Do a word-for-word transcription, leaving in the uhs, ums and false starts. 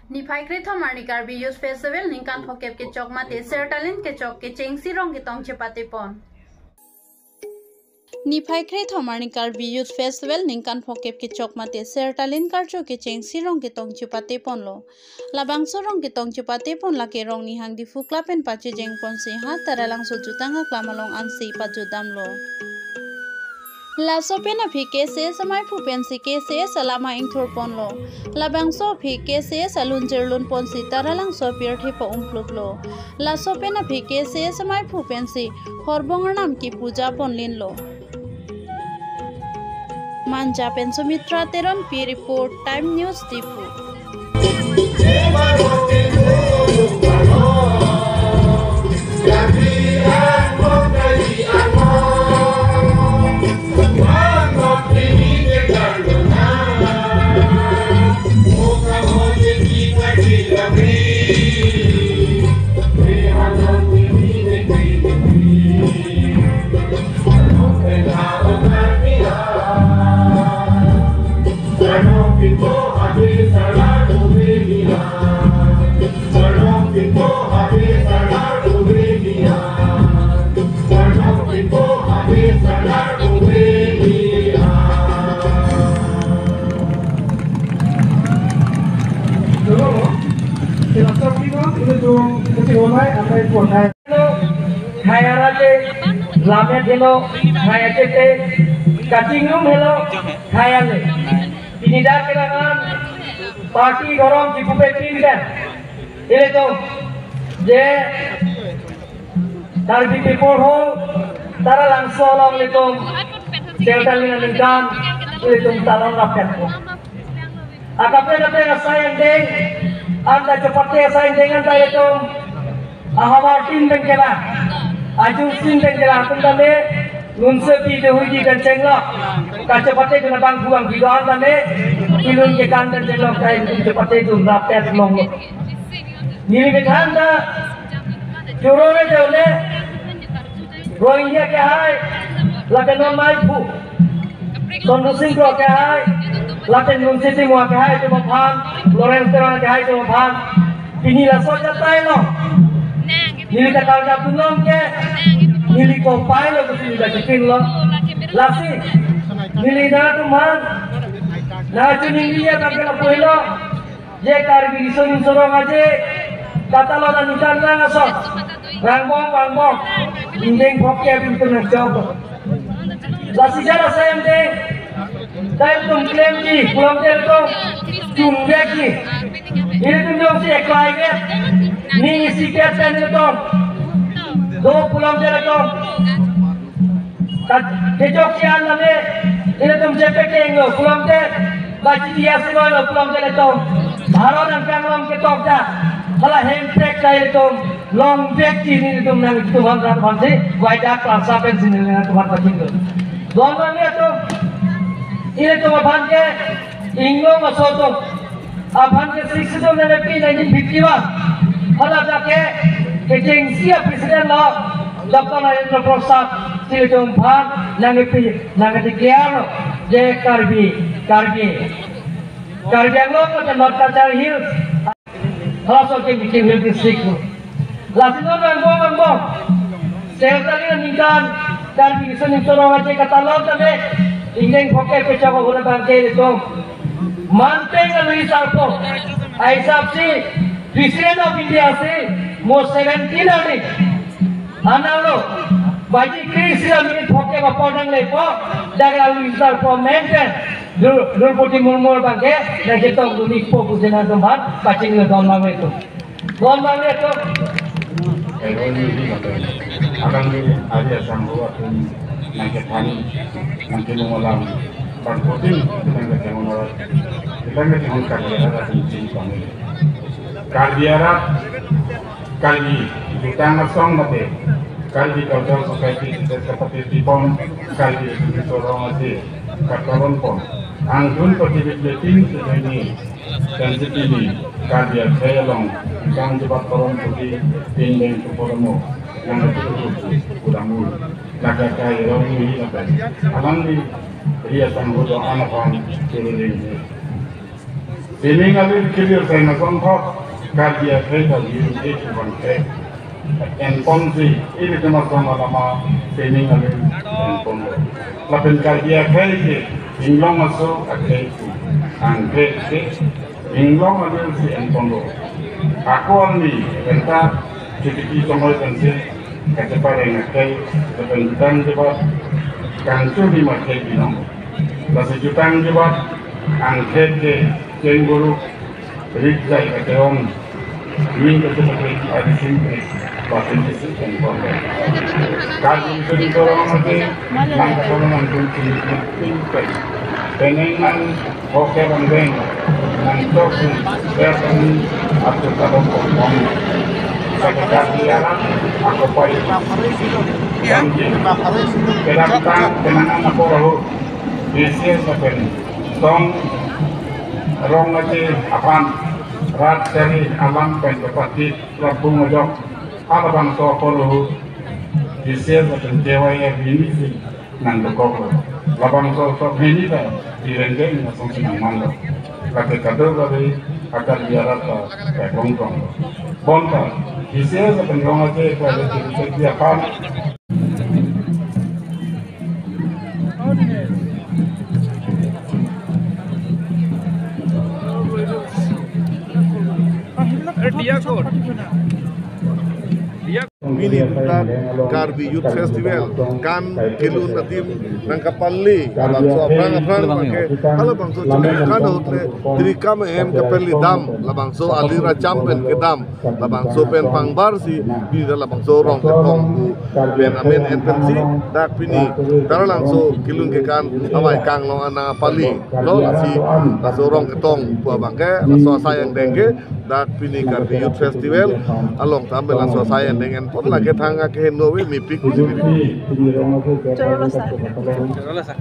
Niphai krethom arni Karbi Youth Festival ningkan phokep kechok mate Sertalin kechok kechengsi rong ketong chepate pon. Niphai krethom arni Karbi Youth Festival ningkan phokep kechok mate Sertalin karcho kechengsi rong ketong chepate ponlo. Labangso rong ketong chepate pon lake Rongnihang Diphu Club pen pachejeng ponsi ha Taralangso jutang aklam along ansi pajut damlo. Laso pen aphi K C S amaiphu pensi K C S alama ingthur ponlo. Labangso aphi K C S alun jirlun ponsi Taralangso apirthe pa-umpluplo. Laso pen aphi K C S amaiphu pensi horbong arnam kepuja ponlinlo. Manja pen Sumitra Teronpi report, Time News Diphu. Phai arate, lammet helo, phai achete, kachingrum helo, phai ale. Pini dak kerangan, party gorom kipupe pin kan. Ilitum, je, Karbi People Hall, Taralangso along ilitum, Sertalin aningkan, ilitum talon rapet ko. Akaprek kaprek asai angdeng, anta chepate asai angdeng anta ilitum, ahavar tin pen kelang, ajung tin pen kelang, atum tame, ngunsepi dehuidi pen chenglo, kachepate dun abang buang bido an tame, ilun kekan pen chenglo, kai ilitum chepate dun rapet longlo. Neli methang ta, choro re jole, Rohingya kehai, lapen non maiphu. Sondu Sing Kro kehai, lapen Nunsi Timung kehai atum aphan, Lawrence Teron kehai atum aphan. Pini laso ajat tailo. Neli ta karjap dunlong ke, neli kopai lo, kusi neli ta chipin lo. Lasi, neli nangtum aphan, nangchiningri abang ke lapu helo. Je Karbi Riso Nimso Rong Aje, katalon aningkan lang ason. Rangbong, rangbong. Ingdeng phokep ilitum nangchok. Lasi jara sayang de. Time tum klemji, pulote ilitum. Chunvekji. Ilitum jongsi eklai vet. Ning isi vet kan ilitum. Do pulote ilitum. Kat kechok si an lame, ilitum jepekeng lo, pulote, bachi dia si lo, pulote ilitum. Bharot angkang long ketok ta, hala hemprek ta ilitum, longvekji nelitum nangtum aphan aphansi, waidak klasa pensi nangtum aphan pachinglo. Don lame atum, ilitum aphan ke, inglong aso atum, aphan ke six June nangpi nineteen fifty-one. Hala jake kechengsi a-president lo Doctor Rajendra Prasad si ilitum aphan nangpi nang-declare lo je Karbi, Karbi, Karbi Anglong ke North Cachar Hills. Halaso ke Mikir Hill District lo. Lasi non angbong angbong. Sertalin aningkan, Karbi Riso Nimso Rong Aje katalon tame, ingdeng phokep kechok ahut abang ke ilitum. Manpeng alui sarpo. Aisap si, President of India si, mo seventeen arni. Analo, baji kri sira minute phokep apor nanglepo, dagra alui sarpo maintain. Dro-, Droupadi Murmu abang ke, nangchetong dunpo pusi nangtum aphan, pachinglo don lame atum. Don lame atum. Eroni di mata. Akan di Arya Sangho atum nangkethani, nangkelong alam. Bangphutin, kita nangkethangon arat. Kita nangkethangon Karbi arat atum chini kami. Karbi arat, Karbi jutang asong mate, Karbi Cultural Society, State Secretary Tipon, Karbi Riso Rong Aje, katalon pon. Angdun pati biletin sejeni, dan setini, Karbi akhei along, kang jebat korom putih, pindeng keporomo, yang itu kudamu, laka kai rong ini apa, alam di, dia sanggup doa apa, keliling. Sining alir kilir sai na songthot, Karbi akhei Karbi akhei chubang akhei. Enponsi, ilitum asong alama sining alir enpon. Lapen Karbi akhei ke, inglong aso akhei ke, angkhei ke, inglong alir si enponlo. Ako arni, penta, chitiki chongoi pensi, kachepareng akhei, lapen jutang jebat, kangchuri ma akhei binong. Lasi jutang jebat, angkhei ke, chengguru, rik jai kacheong, ning kachepakai, arisin ke, batin isi enpon. Karbi isi di korong mati, nang kakorong nang kun sini, peneng nang, oke bang beng, nang tok si, ber kami, atu kadok kong kong. Saka Karbi alam, ako pai. Bang ji, kedap tang, kenangan ako rahu. Isi sapen, tong, rong aje, apan, rat chari, alam pen kepati, labung ajok, halabangso apor rahu. Isi sapen, K Y F ini si. Nang dokoklo. Labangso sok hini ta, di rengdeng na song sinang manlo. Lake kadokave, akar biarat ta, pekong tonglo. Bonta, isi sapen rong aje, kwa le, di, di, di, apan. Pini dak Karbi Youth Festival kan kelun adim nangkapali, labangso aphrang aphrang abangke, halabangso chingkan ahut le, tiri kam ahem kapali dam, labangso alir acham pen kedam, labangso pen pangbar si, pini dak labangso rong ketong pu pen amen en pensi, dak pini, Taralangso kelun kekan, awai kanglong anang apali, lo lasi, laso rong ketong pu abangke, laso asai angdeng ke, dak pini Karbi Youth Festival along tame laso asai angdeng enpon lake thang akeheno ave mepik pu sini. Chorolo sa. Chorolo sa.